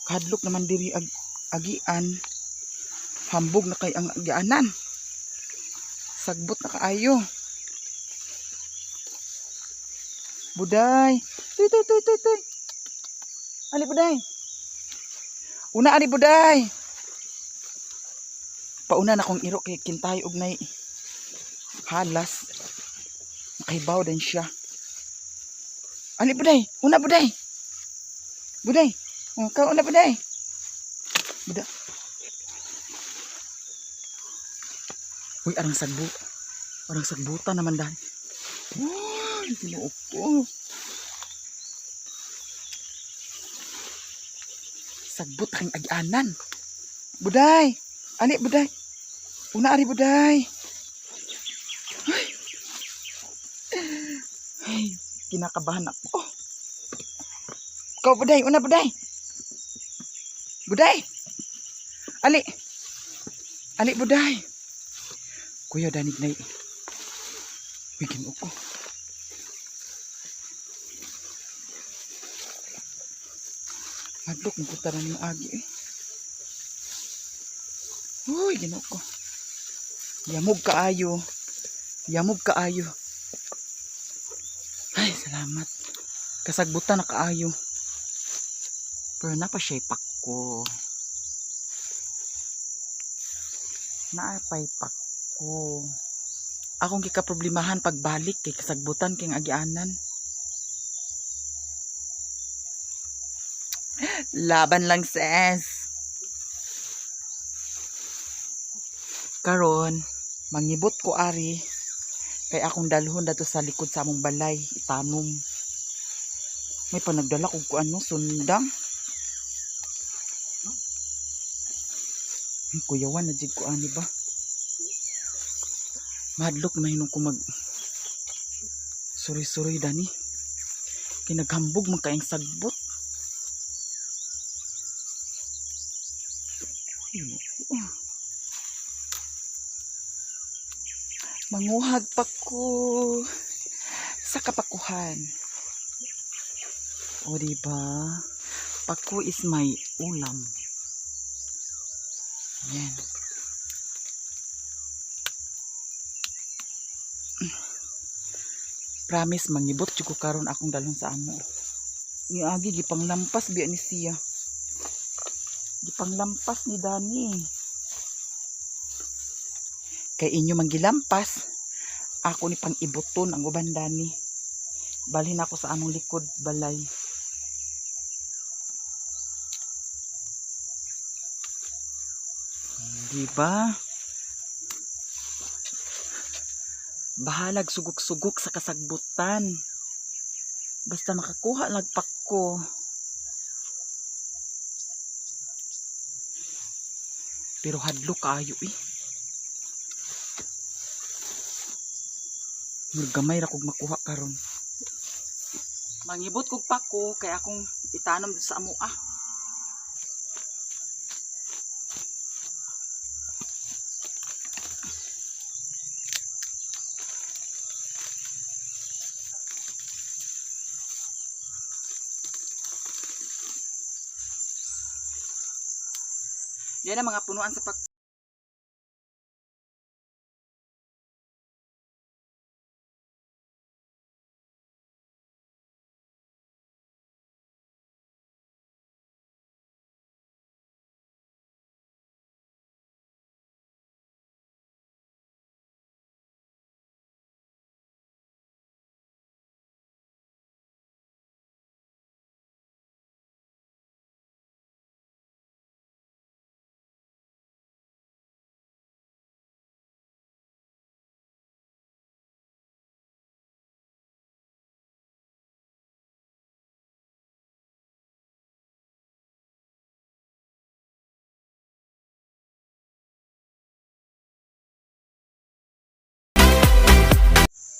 Kadlok naman diri agian. Hambog na kay ang agianan. Sagbot na kaayo. Buday. Tuy, tuy, tuy, tuy, tuy. Ali, Buday. Una, ali, Buday. Pauna na kong iro kay kintay og nay halas. Nakahibaw din siya. Ali, Buday. Una, Buday. Buday. Oh, ka una, Buday. Buday. Uy, arang sagbut. Arang sagbutan naman dahil. Uy, Ginoo ko. Sagbot ang agianan. Buday. Ali, Buday. Una, ari, Buday. Ay. Ay, kinakabahan ako. Ikaw, Buday. Una, Buday. Buday. Ali. Ali, Buday. Kuya, danig na. Uy, Ginoo ko. Madlok, ang kuta na ng agi eh. Uy, Ginoo ko. Yamog kaayo. Yamog kaayo. Ay, salamat. Kasagbutan na kaayo. Pero napa siya'y pakko. Naapay pakko. Akong gikaproblemahan pagbalik kay kasagbutan kay agianan. Laban lang, sis. Karon, mangibot ko ari kay akong dalhon dato sa likod sa among balay itanom. May panagdala kog kuan no, sundang. Ay, kuyawan na jud ko ani ba. Madlok na hinong ko mag suri-suri dani. Kinaghambog man kaayong sagbot. Manguhag pa ko sa kapakuhan. O, diba? Pako is my ulam. Yan. Promise, mangibot jud ko karon akong dalhon sa amo. Niagi gipanglampas biya ni siya. Gipanglampas ni Dani. Kay inyo manggilampas, ako ni pang ibuton ang uban dani. Balhin ako sa among likod balay. Di ba? Bahalag sugok-sugok sa kasagbutan. Basta makakuha nagpakko. Pero hadlo kaayo eh. Murag gamay ra kog makuha karon. Mangibot kog pako kay akong itanom dito sa amoa. Yan ang mga punuan sa pag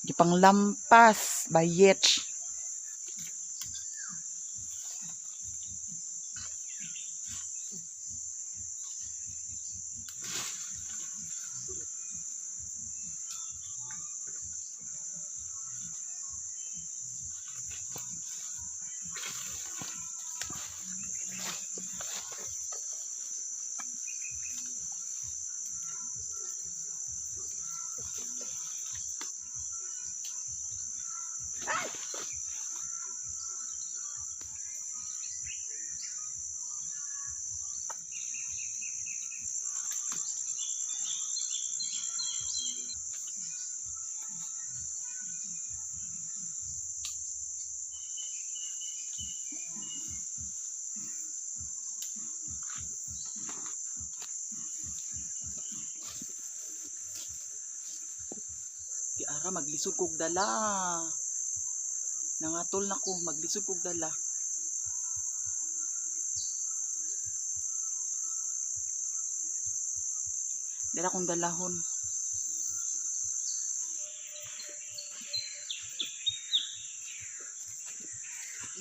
gipanglampas by Yetch. Ara, maglisod kog dala. Nangatol na ko, maglisod kog dala. Dala kong dalahon.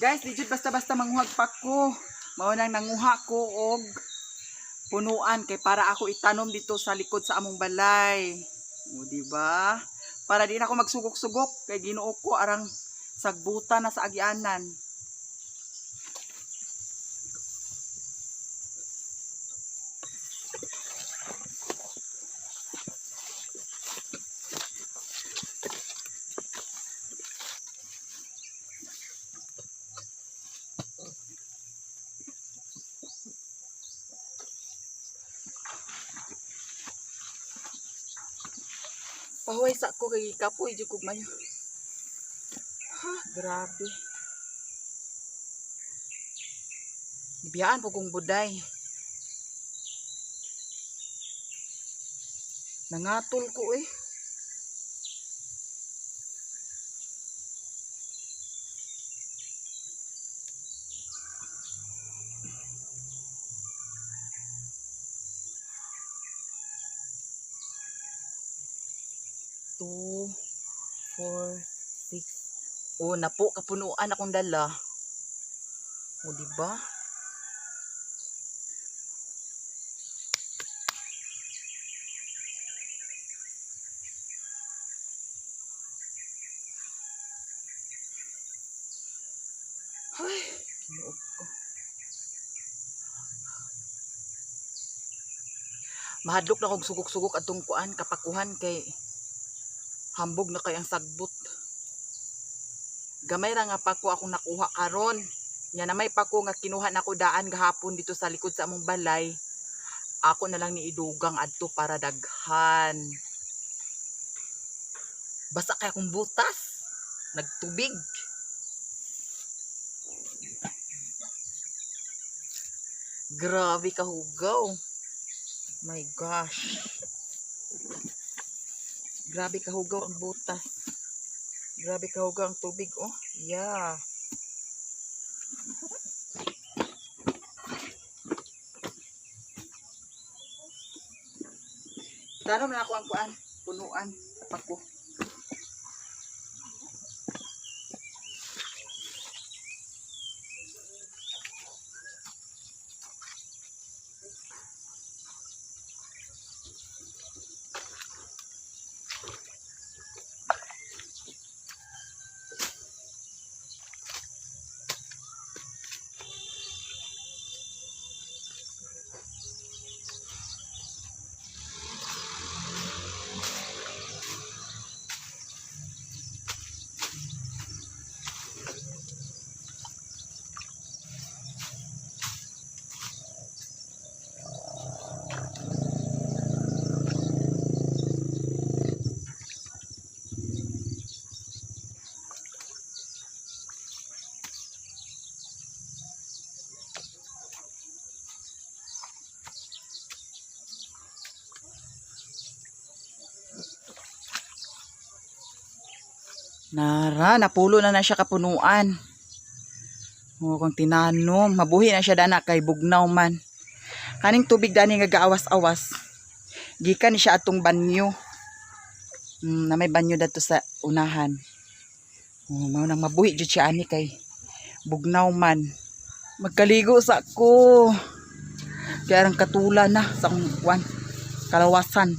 Guys, di jud basta-basta manguhag pa ko. Mao nang nanguha ko og punuan kay para ako itanom dito sa likod sa among balay. O, di ba? Para di na ako magsugok-sugok kay Ginoo ko, arang sagbutan na sa agianan. Pahuway sa ko kay kapoy jud kog mayo. Ha, grabe. Gibiyaan po kong buday. Nangatol ko eh. Two, four, six. Oh, napo kapunuan akong dala. O, di ba? Ay, Ginoo ko. Mahadlok na kog sugok-sugok atong kuan kapakuhan kay hambog na kay ang sagbot. Gamay ra nga pako akong nakuha karon. Nya na may pako nga kinuha nako daan gahapon dito sa likod sa among balay. Ako na lang ni idugang adto para daghan. Basa kay akong butas. Nagtubig. Grabe kahugaw. My gosh. Grabe kahugaw ang butas. Grabe kahugaw ang tubig, oh. Yeah. Tanom na ako ang kuan, punuan sa pako. Nara, napulo na na siya kapunuan. O, kung tinanom, mabuhi na siya dana kay bugnaw man. Kaning tubig dani nga gaawas-awas. Gikan ni siya atong banyo. Na may banyo dadto sa unahan. Oh, mao nang mabuhi jud siya ani kay bugnaw man. Magkaligo sa ko. Kaya ang katula na sa akong kuan, kalawasan.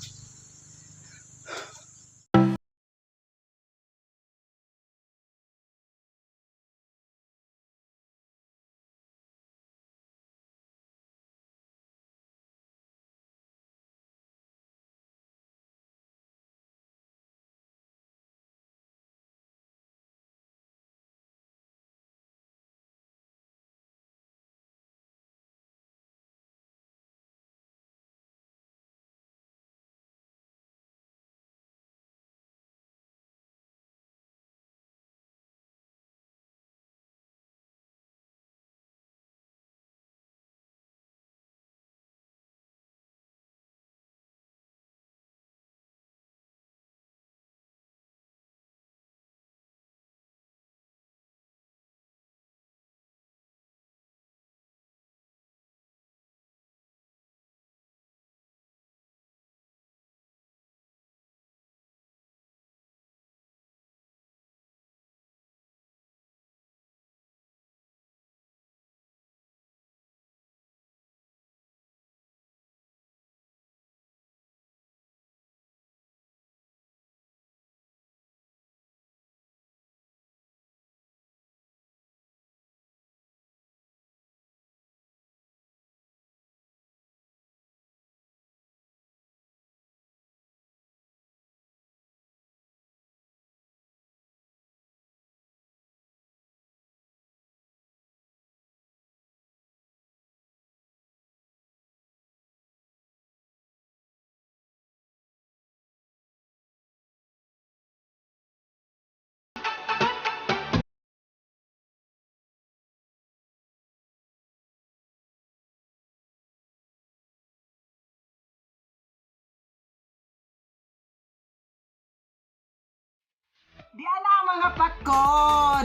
Di ana ang mga pako,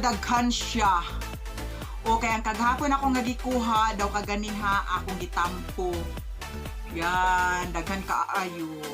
daghan siya. Okay, ang kagahapon ako nga gikuha, daw kaganiha akong gitampo. Yan, daghan kaayo.